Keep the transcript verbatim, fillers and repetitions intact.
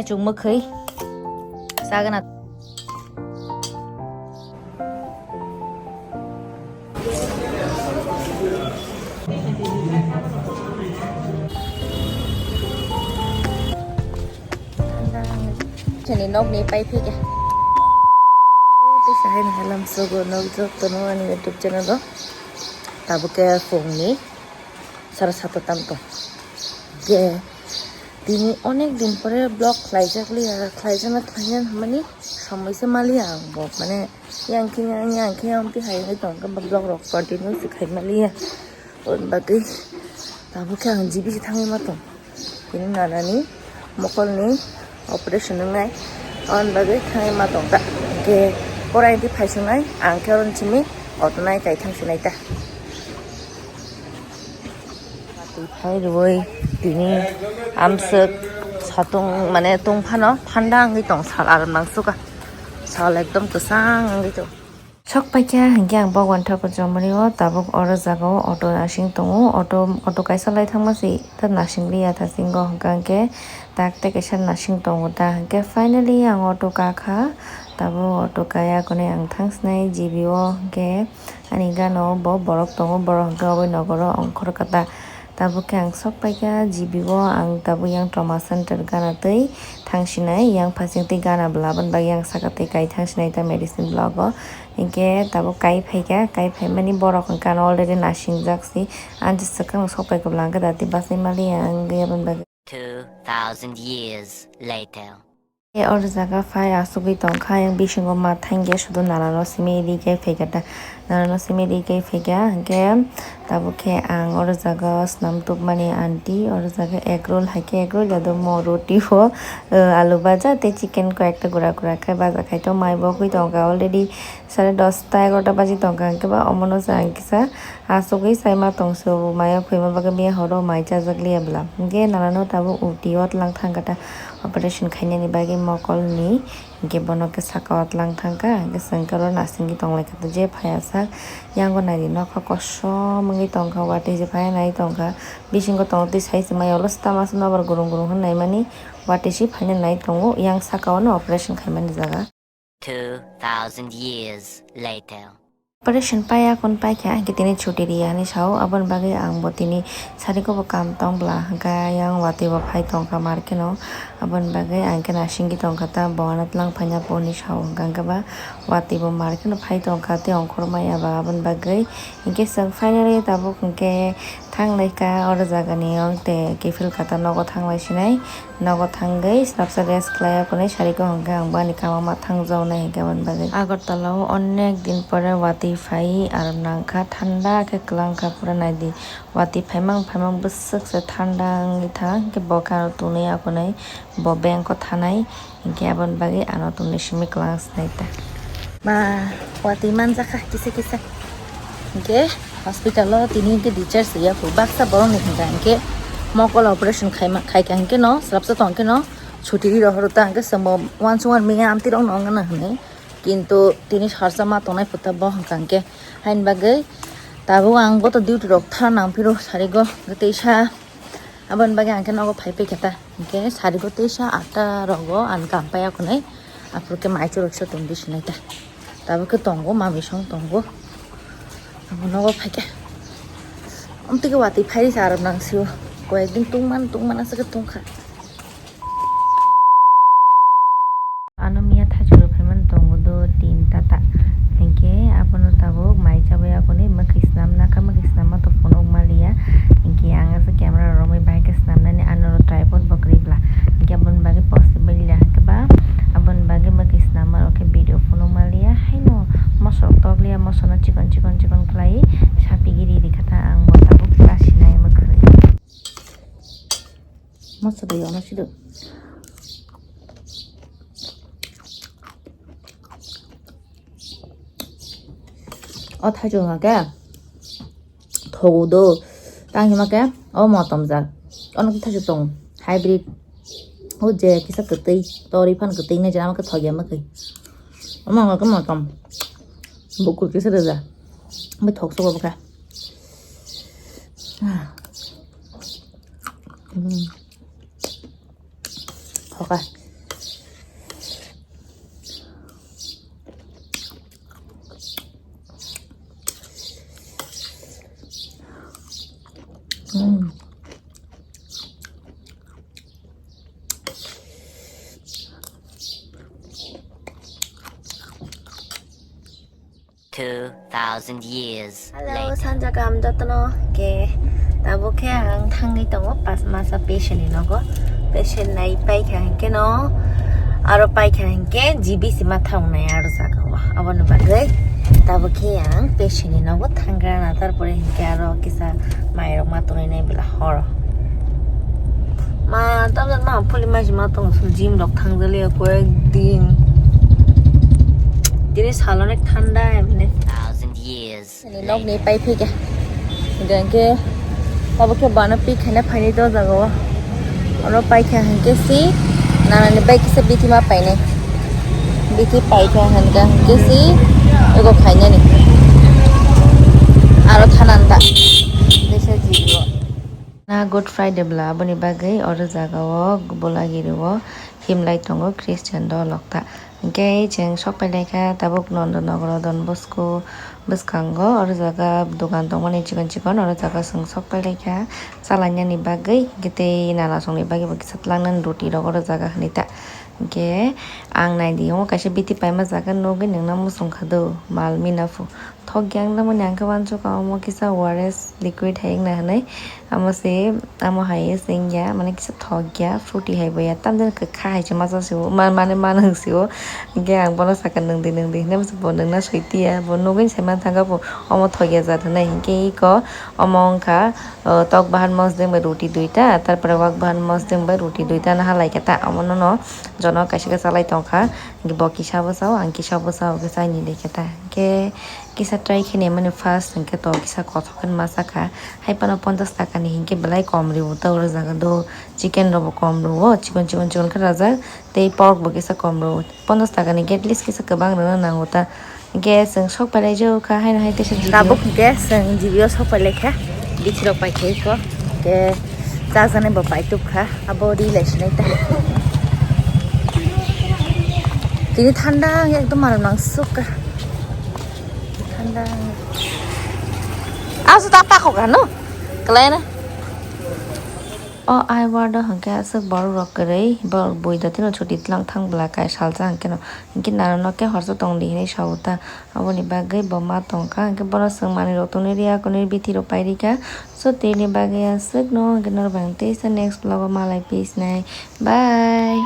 Chwng mwkhwi chagana. Chini nokni pai phika. Tei sahai ni halam sogo nok jok tono ani YouTube channel o. Tabuk ke phone ni sara sato tam tong. Ge tini onek din pore vlog khlaijak liya, khlaijakna khlaina hwnmani somoi se maliya ang bo, mane yang khe yang, yang khe yang twi hai wngwi tong khe vlog rok continue se khai maliya. Aboni bagwi tabuk khe ang G B se thangwi ma tong. Tini nanani mokolni operation wngnai, aboni bagwi thangwi ma tong ta. Hwnkhe porai twi phaisungnai, ang khe oroni simi auto nai kai thangsinai ta. Twi phai rwui tini amswk satung mane tungphano thanda wngwi tong, sal aram nangsuka, sal ekdom kwchang wngwi tong. Sok paikha hwnkhe ang Bhagwan Thakur chomoni o tabuk oro jaga o auto nasing tongo, auto, auto kaisa lai thangma si ta nasing liya thasingo hwnkha hwnkhe tak tei kaisa nasing tongo ta hwnkhe finally ang auto kakha tabuk auto kaya kwnwi ang thangsinai G B o hwnkhe ani gana o bo borok tongo, borok hwnkhe oboni nokaro ongkhor kata. Tabuk khe ang sok paikha G B o, ang tabuk yang trauma center gana twi thangsinai, yang phasing twi gana bwla, aboni bagwi yang saka twi kai thangsinai ta medicine block o. Hinkhe tabuk kai phaikha, kai phaimani borok hwnkhe ano already nasingjak si, ani swkang sok paikha bwla hwnkhe dati bachai maliya wngwi aboni bagwi. Two thousand years later. Tei oro jaga phai achugwi tongkha, ayang bisingo ma thangya sudu nalano simi rikhe phaikha ta, nalano simi rikhe phaikha. Hinkhe tabuk khe ang oro jaga o swnam tubmani aunty, oro jaga egg roll hai khe egg roll ya do mo roti o, eh, alu baja tei chicken ko ekta gura gura khe baja khai to mai bo ugwi tongkha already. Sare dosta egarota baji tongkha, hwnkhe ba omono se ang kisa achugwi sai ma tongse, obo maya phuima bagwi miya horo mai chajak liya bwla. Hwnkhe nanano tabuk uti o tlang thangkha ta operation khainani bagwi mokolni, hwnkhe bono khe saka o tlang thangkha, hwnkhe chwng khe oro nasingwi tonglaikha ta je phaiya sak. Yango naidi nokha kosom wngwi tongkha, watwi se phaiya nai tongkha, bisingo tongo twi sai se maya ulo stama se nobar gurung gurung hwn naimani, watwi se phaina nai tongo, yang saka o no operation khaimani jaga. Two thousand years later. Operation paiya kon paikha, hwnkhe tini chuti riya hinwi sao, aboni bagwi ang bo tini sariko bo kam tong bwla, hwnkhe ayang watwi bo phai tongkha mar kheno, aboni bagwi ang khe nasingwi tongkha ta, bo ano tlang phaina po hinwi sao, hwnkhe ba watwi bo mar kheno phai tongkha tei ongkhor maya ba, aboni bagwi hwnkhe chwng finally tabuk hwnkhe thanglaikha oro jagani, ong tei kiphil kata nogo thanglai sinai. Nogo thangwi slapsa rest khlai o, kunui sariko hwnkhe ang bo ani kamo ma thangjaknai hinkhe aboni bagwi. Agartala o onek din pore watwi phai aram nangkha, thanda khe kwlangkha pura naidi. Watwi phaimang phaimang bwswk se thanda wngwi tha, hinkhe bo khe ano tonwi akonai bo bank o thanai, hinkhe aboni bagwi ano tonwi simi kwlang sinai ta. Ma, watwi manjakha kisa kisa. Hinkhe hospital o tini hinkhe discharge ya kho. Baksa borok ni hinkha hinkhe mokol operation khaima, khaikha hinkhe no, swrapsa tong khe no, chuti ri rohoro ta hinkhe chwngbo uansukmani miya amtwi rok no wngna hinwi. Kintu tini sarsa ma tongnai phuta bo hinkha hinkhe. Haini bagwi tabuk ang bo to duty rok tha nang phiro sarigo teisa. Aboni bagwi ang khe nogo phai phai khe ta. Hinkhe sarigo teisa atta rogo ang kam paiya khwnwi. Aphuru khe mai churuk se tongdi sinai ta. Tabuk khe tongo, mami song tongo. Abo nogo phai khe. Amtwi khe watwi phai risa arok nang sio. Koyek din tungman, tungman aswk khe tungkha. Ano miya thaichukro phaimani tongo do tin tata. Hinkhe abono tabuk mai chabai akonwi mwkhwi snamna kha, mwkhwi snamma to phunuk maliya. Hinkhe ang asa camera romwi bahai khe snamnani, ano tripod bo kwrwi bwla. Hinkhe aboni bagwi possible ya hinkhe ba, aboni bagwi mwkhwi snamma rok khe video phunuk maliya. Haino moso rok tok liya, moso no chikon chikon chikon khlai sapigiri rikha ta, ang bo tabuk ta sinai mwkhwi. Moso de yono sido. O thaichung hake thogo do, tang hima ke o motom jak. Ono khe thaichung tong hybrid. O je kisa kwtwi, tori phan kwtwi ne jama khe thogya ma khe. Omo hake motom. Bukur kisa rwja. Bai thok sogo bwkha. Ah. Hmm. Thoka. Mm. Two thousand years Hello, later. Sanja kaham jotono. Ke, tabuk khe ang thangwi tongo pas masa patient ni nogo. Patient nai paikha hinkhe no, aro paikha hinkhe G B C ma thangnai aro jaga o. Aboni bagwi tabuk khe ang patient ni nogo thangrana, tarpore hinkhe aro kisa mairok ma tonwi nai bela hor. Ma, tamjani ma puli ma si ma tongo, gym rok thangjaliya koyek din. Tini sal onek thanda emne. Thousand years Ani nok ni pai phika. Hinkhe abo khe bana pi khaina phaini do jaga o. Oro paikha hinkhe si nana ni bai kisa bithi ma painai. Bithi paikha hinkhe hinkhe si ego khainani. Aro thanan da. Desa jibo. Na Good Friday bla aboni bagwi oro jaga o Bolagiri o himlai tongo Christian dolok ta. Hinkhe chwng sok pailaikha tabuk Nondonogoro Don Bosco bwskango, oro jaga dogan tongmani chikon chikon, oro jaga chwng sok pailaikha chalainani bagwi, hinkhe tei nana songni bagwi bo kisa twlangnani roti rok oro jaga hinwi ta. Hinkhe ang naidi omo kaisa bithi paima jaga nugwi nwngno muchungkha do mal mina phu. Thokya wnglamani ang khe uansukha omo kisa O R S liquid hai wngna hinwi. Amo se, amo hai se wngya, mane kisa thokya, fruity hai bo ya, tamjani kwkha hai se masa se o, ma-, mane manwng se o. Hinkhe ang bono sakha, "Nwng di, nwng di," hinwi bo nwngna soitiya, bo nugwi sai manthangkha bo omo thokya jat hinwi. Hinkhe iko omo wngkha, o, tok bahan mosdeng bai roti duita, tarpore wak bahan mosdeng bai roti duita no halaikha ta, omono no jono kaisa khe chalai tongkha, bo kisa bwsao, ang kisa bwsao khe chaini lekha ta. Hinkhe kisa try khe naimani first hinkhe to kisa kothok khe ma sakha. Hai phano ponchash taka ni hinkhe belai kom rio ta oro jaga do. Chicken rok bo kom rio, chikon chikon chikon khe rajak. Tei pork bo kisa kom rio. Ponchash taka ni at least kisa kwbang rwna nango ta. Hinkhe chwng sok pailai jao kha haino hai teisa G B o. Tabuk hinkhe chwng G B o sok pailai kha. Bithi rok pai khe iko. Hinkhe chajaknai bo pai tub kha. Abo ri lai sinai ta. Tini thanda wngkhe ekdom maram nangsuk kha. Thanda. Asu ta pakho kha no? Kwlai na. O ai ward o hinkhe aswk borok rok kwrwi, borok bui da tino chuti tlang thang bwla kai salsa hinkhe no. Hinkhe naro no khe horsa tong di hinwi sao ta. Aboni bagwi bo ma tong kha, hinkhe bono swng manwi rok tongnai rwya, kwnwi bithi rok pai rikha. So, tini bagwi aswk no, hinkhe norok bai ang teisa next vlog o malai pis nai. Bye.